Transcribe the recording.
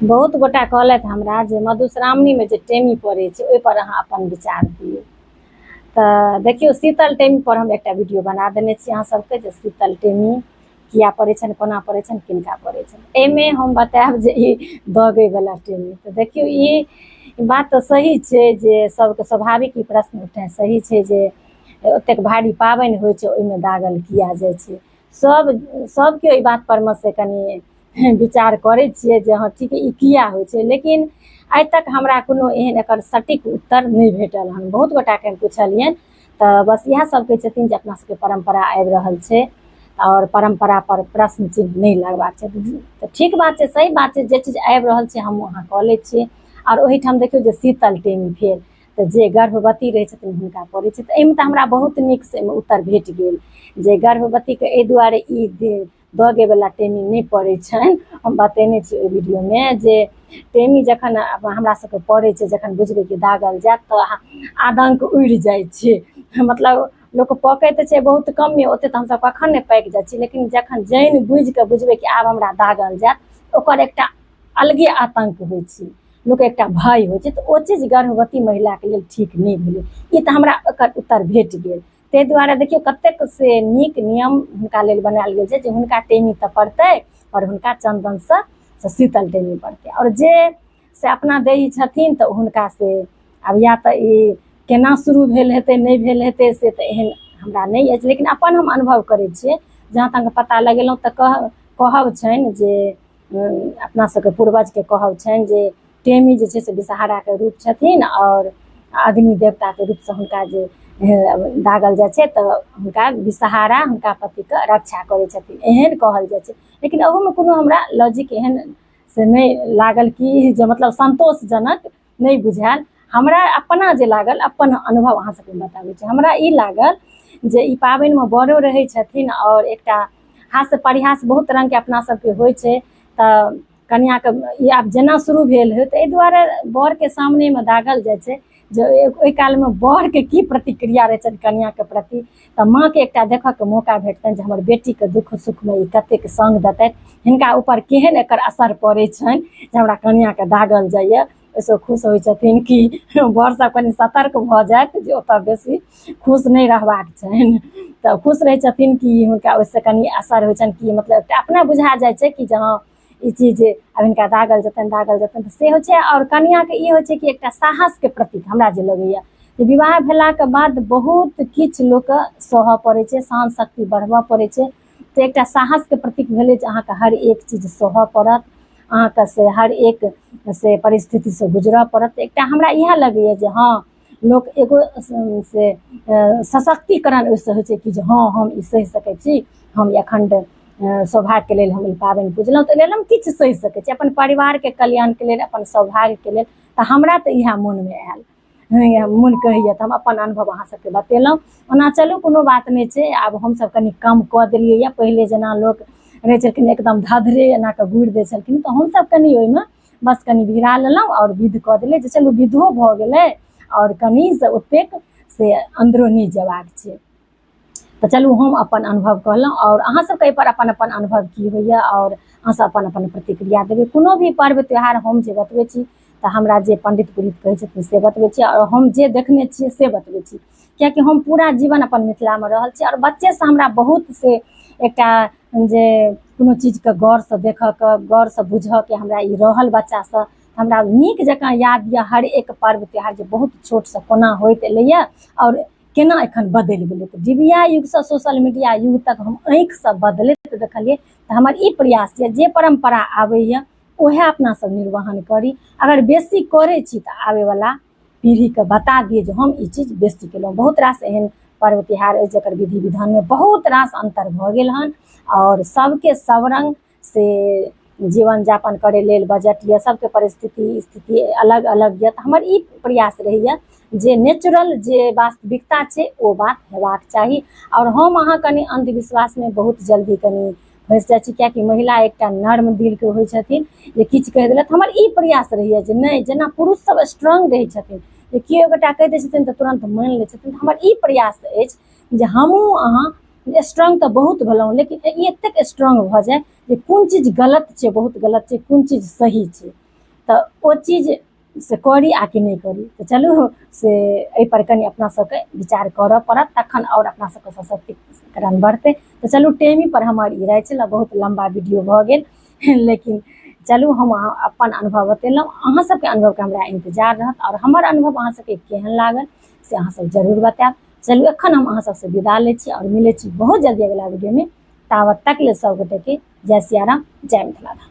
बहुत गोटा कहलथि हमरा जे मधुश्रावणीमे जे टेमी पड़ै छै ओहिपर अहाँ अपन विचार दियौ। तऽ देखियौ, शीतल टेमी पर हम एकटा वीडियो बना देने छी अहाँ सबके जे शीतल टेमी किया पड़ै छनि, कोना पड़ै छनि, किनका पड़ै छनि। एहिमे हम बतायब जे ई दगैवला टेमी। तऽ देखियौ, ई बात तऽ सही छै जे सबके स्वाभाविक ई प्रश्न उठनाइ सही छै जे ओतेक भारी पाबनि होइ छै, ओहिमे दागल किया जाइ छै। सब केओ एहि बात पर मे से कनि विचार करै छियै जे हँ ठीक, ई किया होइ छै। लेकिन आइ तक हमरा कोनो एहन एकर सटीक उत्तर नहि भेटल हन। बहुत गोटाके हम पुछलियनि तऽ बस इएह सब कहै छथिन जे अपना सबके परम्परा आबि रहल छै आओर परम्परा पर प्रश्न चिन्ह नहि लगबाक छै। तऽ ठीक बात छै, सही बात छै, जे चीज आबि रहल छै हम अहाँ कऽ लै छियै। आओर ओहिठाम देखियौ जे शीतल टेमी भेल तऽ जे गर्भवती रहै छथिन हुनका पड़ै छै। तऽ एहिमे तऽ हमरा बहुत नीकसँ एहिमे उत्तर भेट गेल जे गर्भवतीके एहि दुआरे ई दगैवला टेमी नहि पड़ै छनि। हम बतेने छी ओहि वीडियोमे जे टेमी जखन हमरा सबके पड़ै छै, जखन बुझबै कि दागल जायत तऽ आदंक उड़ि जाइ छै। मतलब लोक पकै तऽ छै बहुत कमे, ओते तऽ हमसब कखन नहि पाकि जाइ छी, लेकिन जखन जानि बुझिकऽ बुझबै कि आब हमरा दागल जायत, ओकर एकटा अलगे आतंक होइ छै, लोक एकटा भय होइ छै। तऽ ओ चीज गर्भवती महिलाके लेल ठीक नहि भेलै। ई तऽ हमरा एकर उत्तर भेट गेल। ताहि दुआरे देखियौ कतेक से नीक नियम हुनका लेल बनायल गेल छै जे हुनका टेमी तऽ पड़तै आओर हुनका चन्दनसँ से शीतल टेमी पड़तै। आओर जे से अपना देही छथिन तऽ हुनका से आब या तऽ ई केना शुरू भेल हेतै, नहि भेल हेतै, से तऽ एहन हमरा नहि अछि, लेकिन अपन हम अनुभव करै छियै। जहाँ तक पता लगेलहुँ तऽ कहब छनि जे अपना सबके पूर्वजके कहब छनि जे टेमी जे छै से विषहाराके रूप छथिन आओर अग्नि देवताके रूपसँ हुनका जे दागल जाइ छै तऽ हुनका विषहारा हुनका पतिके रक्षा करै छथिन, एहन कहल जाइ छै। लेकिन ओहूमे कोनो हमरा लॉजिक एहन से नहि लागल कि जे मतलब सन्तोषजनक नहि बुझायल। हमरा अपना जे लागल, अपन अनुभव अहाँ सबके बताबै छी, हमरा ई लागल जे ई पाबनिमे बड़ो रहै छथिन आओर एकटा हास्य परिहास बहुत रङ्गके अपना सबके होइ छै। तऽ कनिआँके ई आब जेना शुरू भेल होइ तऽ एहि दुआरे बरके सामनेमे दागल जाइ छै जे ओहि कालमे बरके की प्रतिक्रिया रहै छनि कनिआँके प्रति। तऽ माँके एकटा देखऽके मौका भेटतनि जे हमर बेटीके दुःख सुखमे ई कतेक सङ्ग देतथि, हिनका ऊपर केहन एकर असर पड़ै छनि जे हमरा कनिआँके दागल जाइए। ओहिसँ खुश होइ छथिन कि बर सब कनि सतर्क भऽ जायत जे ओतऽ बेसी खुश नहि रहबाक छनि। तऽ खुश रहै छथिन कि हुनका ओहिसँ कनि असर होइ छनि कि मतलब एकटा अपना बुझा जाइ छै कि जे हँ ई चीज आब हिनका दागल जेतनि, दागल जेतनि, तऽ से होइ छै। आओर कनिआँके ई होइ छै कि एकटा साहसके प्रतीक हमरा जे लगैए जे विवाह भेलाके बाद बहुत किछु लोकके सहऽ पड़ै छै, सहन शक्ति बढ़बऽ पड़ै छै। तऽ एकटा साहसके प्रतीक भेलै जे अहाँके हर एक चीज सहऽ पड़त, अहाँके से हर एक से परिस्थितिसँ गुजरऽ पड़त। एकटा हमरा इएह लगैए जे हँ लोक एगो से सशक्तिकरण ओहिसँ होइ छै कि जे हँ हम ई सहि सकै छी, हम ई अखण्ड सौभाग्यके लेल हम ई पाबनि पुजलहुँ, तऽ लेल हम किछु सहि सकै छी अपन परिवारके कल्याणके लेल, अपन सौभाग्यके लेल। तऽ हमरा तऽ इएह मोनमे आयल, मोन कहैए तऽ हम अपन अनुभव अहाँ सबके बतेलहुँ। ओना चलू कोनो बात नहि छै, आब हमसब कनि कम कऽ देलियै यऽ। पहिले जेना लोक रहै छलखिन एकदम धधरे एना कऽ गुड़ि दै छलखिन, तऽ हमसब कनि ओहिमे बस कनि भिड़ा लेलहुँ आओर विध कऽ देलियै जे चलू विधो भऽ गेलै आओर कनि से ओतेक से अन्दरो नहि जेबाक छै। तऽ चलू हम अपन अनुभव कहलहुँ आओर अहाँ सबके एहिपर अपन अपन अनुभव की होइए आओर अहाँ सब अपन अपन प्रतिक्रिया देबै। कोनो भी पर्व त्यौहार हम जे बतबै छी तऽ हमरा जे पण्डित पुरोहित कहै छथिन से बतबै छी आओर हम जे देखने छियै से बतबै छी, कियाकि हम पूरा जीवन अपन मिथिलामे रहल छी आओर बच्चेसँ हमरा बहुत से एकटा जे कोनो चीजके गौरसँ देखऽके, गौरसँ बुझऽके हमरा ई रहल बच्चासँ। हमरा नीक जकाँ याद यऽ हर एक पर्व त्यौहार जे बहुत छोटसँ कोना होइत एलैए आओर केना एखन बदलि गेलै। तऽ डिबिया युगसँ सोशल मीडिया युग तक हम आँखिसँ बदलैत देखलियै। तऽ हमर ई प्रयास यऽ जे परम्परा आबैए उएह अपना सब निर्वहन करी। अगर बेसी करै छी तऽ आबैवला पीढ़ीके बता दियै जे हम ई चीज बेसी केलहुँ। बहुत रास एहन पर्व तिहार अछि जकर विधि विधानमे बहुत रास अन्तर भऽ गेल हन आओर सबके सब रङ्ग से जीवन यापन करै लेल बजट यऽ, सबके परिस्थिति स्थिति अलग अलग यऽ। तऽ हमर ई प्रयास रहैए जे नेचुरल जे वास्तविकता छै ओ बात हेबाक चाही। आओर हम अहाँ कनि अन्धविश्वासमे बहुत जल्दी कनि फँसि जाइ छी, किएकि महिला एकटा नर्म दिलके होइ छथिन जे किछु कहि देलथि। हमर ई प्रयास रहैए जे नहि, जेना पुरुष सब स्ट्रॉंग रहै छथिन जे केओ गोटा कहि दै छथिन तऽ तुरन्त मानि लै छथिन, तऽ हमर ई प्रयास अछि जे हमहूँ अहाँ स्ट्रॉंग तऽ बहुत भेलहुँ, लेकिन ई एतेक स्ट्रॉंग भऽ जाय जे कोन चीज गलत छै, बहुत गलत छै, कोन चीज सही छै। तऽ ओ चीज से करी आ कि नहि करी। तऽ चलू से एहिपर कनि अपना सबके विचार करऽ पड़त, तखन आओर अपना सबके सशक्तिकरण बढ़तै। तऽ चलू टेमी पर हमर ई राय छल, बहुत लम्बा वीडियो भऽ गेल, लेकिन चलू हम अपन अनुभव बतेलहुँ। अहाँ सबके अनुभवके हमरा इन्तजार रहत, आओर हमर अनुभव अहाँ सबके केहन लागल से अहाँ सब जरूर बतायब। चलू एखन हम अहाँ सबसँ विदा लै छी आओर मिलै छी बहुत जल्दी अगिला वीडियोमे। तावत तक ले सब गोटेके जय सियाराम, जय मिथिला धाम।